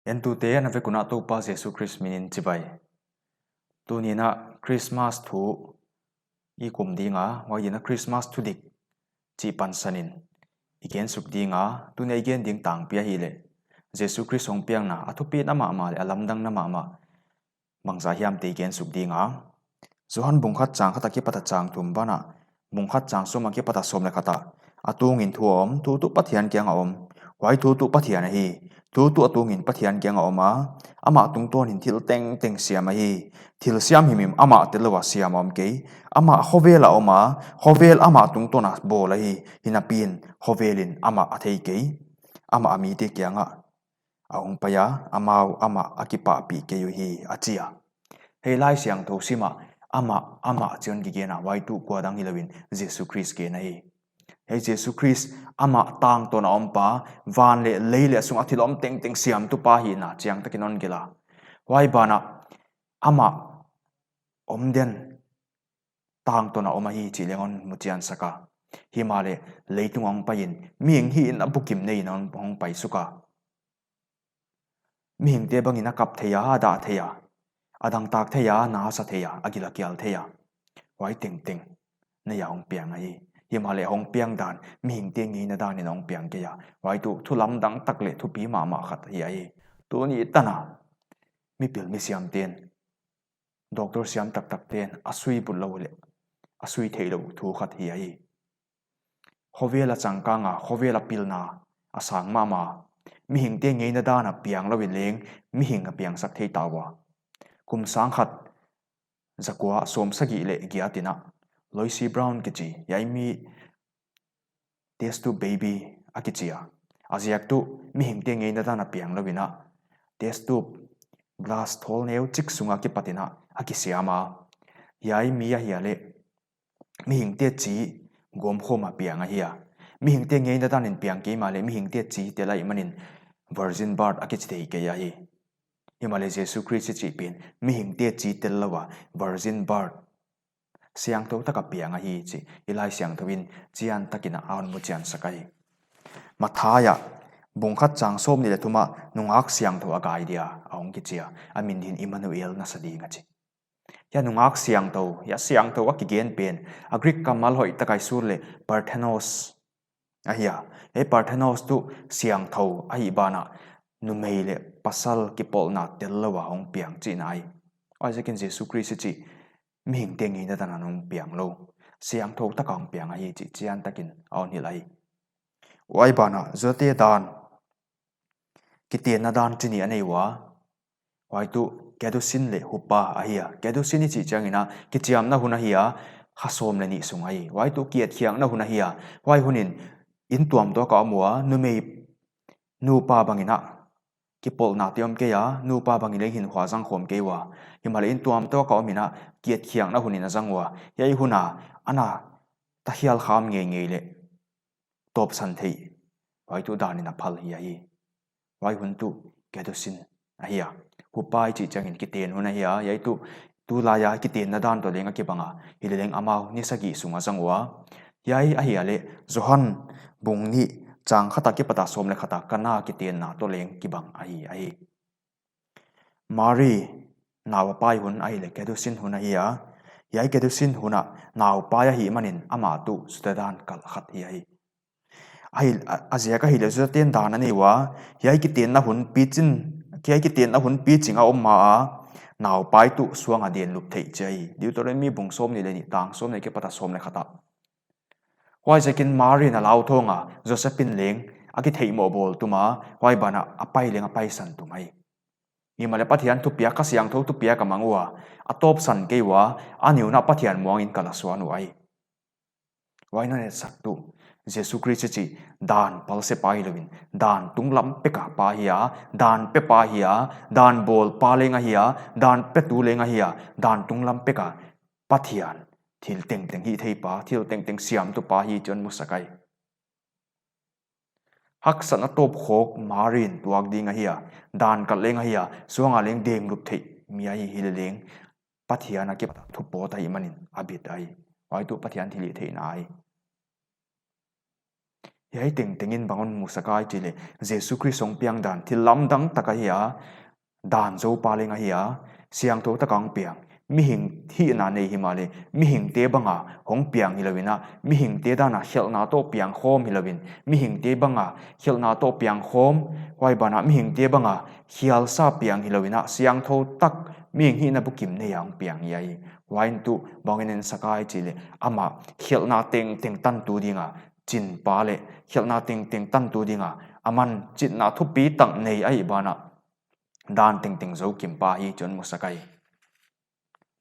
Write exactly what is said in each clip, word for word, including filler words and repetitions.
Entute na vek un a Toupa Jesu Khrist min in chibai. Tuni'n a Christmas thu i kum ding a, huai dingin a Christmas thudik chih pansan in i gen suk ding a, tuni'n i gen ding tangpi ahihleh Jesu Khrist hong piangna, a thupiakna mahmah leh a lamdangna mahmah bangzah hiam te i gen suk ding a. Johan bung khat chang khat a kipat a chang thum banah, bung khat chang sawm a kipat a sawm leh khat ah, a tungin thu a om, thu tuh Pathian kiang a om, huai thu tuh Pathian ahi, thu tuh a tungin Pathian kiang a om a, amah tungtawnin thil tengteng siam ahi, thil siam himhim amah tel lou a siam a om kei, amah khovel a om a, khovel amah tungtawn a bawl ahi, hinapin khovel in amah a thei kei, amah a mite kiangah a hong pai a, amau amah a kipahpih kei uhi, a chi a. Hiai Laisiangthou sim a, amah, amah chi'n kigen a, huai tuh kuadang hilou in Jesu Khrist gen ahi. Hiai Jesu Khrist amah tangtawn a om pa, van leh lei leh a sung a thil om tengteng siamtu pa hihna chiantakin hon gelh a. Huai banah amah om den tangtawn a om ahi chih leng hon muchian sak a. Himahleh leitung a hong pai in, mihing hihna bukim nei in hon, hong pai suk a. Mihingte bangin a kap thei a, a dah thei a, a dangtak thei a, na a sa thei a, a gil a kial thei a, huai tengteng nei a hong piang ahi. Himahleh hong piang dan, mihingte ngeina dan in hong piang kei a. Huai tuh thu lamdang tak leh thupi mahmah khat ahi a. Tuni tan a mipil misiam ten, doctor siam taktak ten a sui butlou leh a sui theihlouh thu khat ahi a. Khovel a changkang a, khovel a pilna a sang mahmah, mihingte ngeina dan a piang lou in leng mihing a piangsak thei ta ua. Kum sang khat zakua sawmsagih leh giat in a, Lois Brown kichi, hiai mi test tube baby a kichi a. A ziak tuh mihingte ngeina dan a piang lou in a, test tube glass thawl neu chik sung a kipat in a, a kisiam a. Hiai mi ahihleh mihingte chi gawmkhawm a piang ahi a. Mihingte ngeina dan in piang kei mahleh mihingte chi tel ahihmanin virgin birth a kichi thei kei ahi. Himahleh Jesu Khrist i chih pen mihingte chi tel lou a, virgin birth, siangthou tak a piang ahi chih i Laisiangthou in chiantakin a hon muchian sak ahi. Matthai a bung khat chang sawmnih leh thum ah nungak siangthou a gai dia a hong kichi a, a min dingin Immanuel na sa ding a chi. Hiai nungak siangthou, hiai siangthou a kigen pen, a Greek kammal hoihtak a i sur leh Parthenos ahi a. Hiai Parthenos tuh siangthou ahih banah numei leh pasal kipawlna tel lou a hong piang chihna ahi. Huaiziakin Jesu Khrist i chih mihingte ngeina dan a hong piang lou, siangthou tak a hong piang ahi chih chiantakin a hon hilh ahi. Huai banah Judate dan, kitenna dan chi nih a nei ua. Huai tuh Kedushin leh Huppah ahi a. Kedushin i chih chiangin a, kichiamna hun ahi a, kha sawm leh nih sung ahi. Huai tuh kietkhiakna hun ahi a. Huai hunin inn tuamtuak a om ua, numei nupa bangin a kipawlna te om kei a, nupa bangin leng hinkhua zang khawm kei ua. Himahleh inn tuamtuak a om in a, kietkhiakna hunin a zang ua. Hiai hun a, ana takhial kham ngeingei leh tawpsan theih, huai tuh dan in a phal ahi a. Huai hun tuh Kedushin ahi a. Huppah i chih chiangin kiten hun ahi a, hiai tuh tulai a kitenna dan toh leng a kibang a, hileleng amau ni sagih sung a zang ua. Hiai ahihleh Johan bung nih chang khat a kipat a sawm leh khat a Kana kitenna toh leng kibang ahi a. Mari nau a pai hun ahihleh Kedushin hun ahi a. Hiai Kedushin hun a nau pai ahihmanin amah tuh Juda dan kalh khat ahi a. Ahi, a, a ziak ahihleh Judaten dan a nei ua, hiai kitenna hun pichin, hiai kitenna hun piching a om ma a, nau pai tuh suang a den lup theih chi ahi. Deuteronomy bung sawmnih leh nih tang sawmnih a kipat a sawm leh khat ah. Huaiziakin Mari in a lauthawng a, Joseph in leng a kitheihmoh bawl tum a, huai banah a pai leng a paisan tum ahi. Himahleh Pathian thupiak, Kha Siangthou thupiak a mang ua, a tawpsan kei ua, a niuna Pathian muangin kalh a suan uh ahi. Huai na etsak tuh, Jesu Khrist i chih dan palse pa hilou in, dan tunglam pek a pa ahi a, dan pe pa ahi a, dan bawl pa leng ahi a, dan petu leng ahi a, dan tunglam pek a Pathian, thil tengteng hihthei pa, thil tengteng siamtu pa hi chih hon musak ahi. Haksatna tawpkhawk Mari in tuak ding ahi a, dan kalh leng ahi a, suang a leng den lup theih mi ahi hileleng, Pathian a kipat a thupawt ahihmanin a bit ahi. Huai tuh Pathian thilhihtheihna ahi. Hiai tengteng in bang hon musak ai chih leh, Jesu Khrist hong piang dan thil lamdang tak ahi a, dan zoupa leng ahi a, siangthou tak a hong piang. Mihing hihna nei himahleh, mihingte bang a hong piang hilou in a, mihingte dan a khelhna toh piang khawm hilou in, mihingte bang a khelhna toh piang khawm, huai ban ah mihingte bang a khialsa piang hilou in a, siangthou tak, mihing hihna bukim nei a hong piang hi ahi. Huai in tuh bang in en sak ai chih leh, amah khelhna tengteng tantu ding a chinpa leh khelhna tengteng tantu ding a, aman chitna thupi tak nei ahih ban ah, dan tengteng zou kimpa hi chih hon musak ai.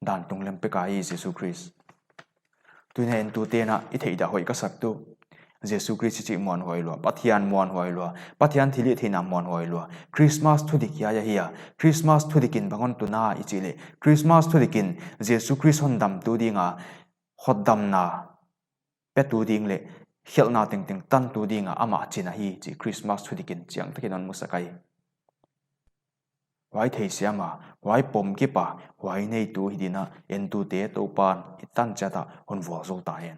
Dan tunglam pek a hi Jesu Khrist. Tuni'n tute'n i theihdah hoih ka sak tuh, Jesu Khrist i chih muanhuai lua, Pathian muanhuai lua, Pathian thilhihtheihna muanhuai lua, Christmas thudik hiai ahi a. Christmas thudik in bang hon tun a i chih leh, Christmas thudik in Jesu Khrist hondamtu ding a, hotdamna petu ding leh khelhna tengteng tantu ding a amah chin ahi chih Christmas thudik in chiang tak in hon musak ai. Huai theisiam a, huai pom kip a, huai neitu hi ding a entute Toupa'n i tan chiat a hon vualzawl ta hen.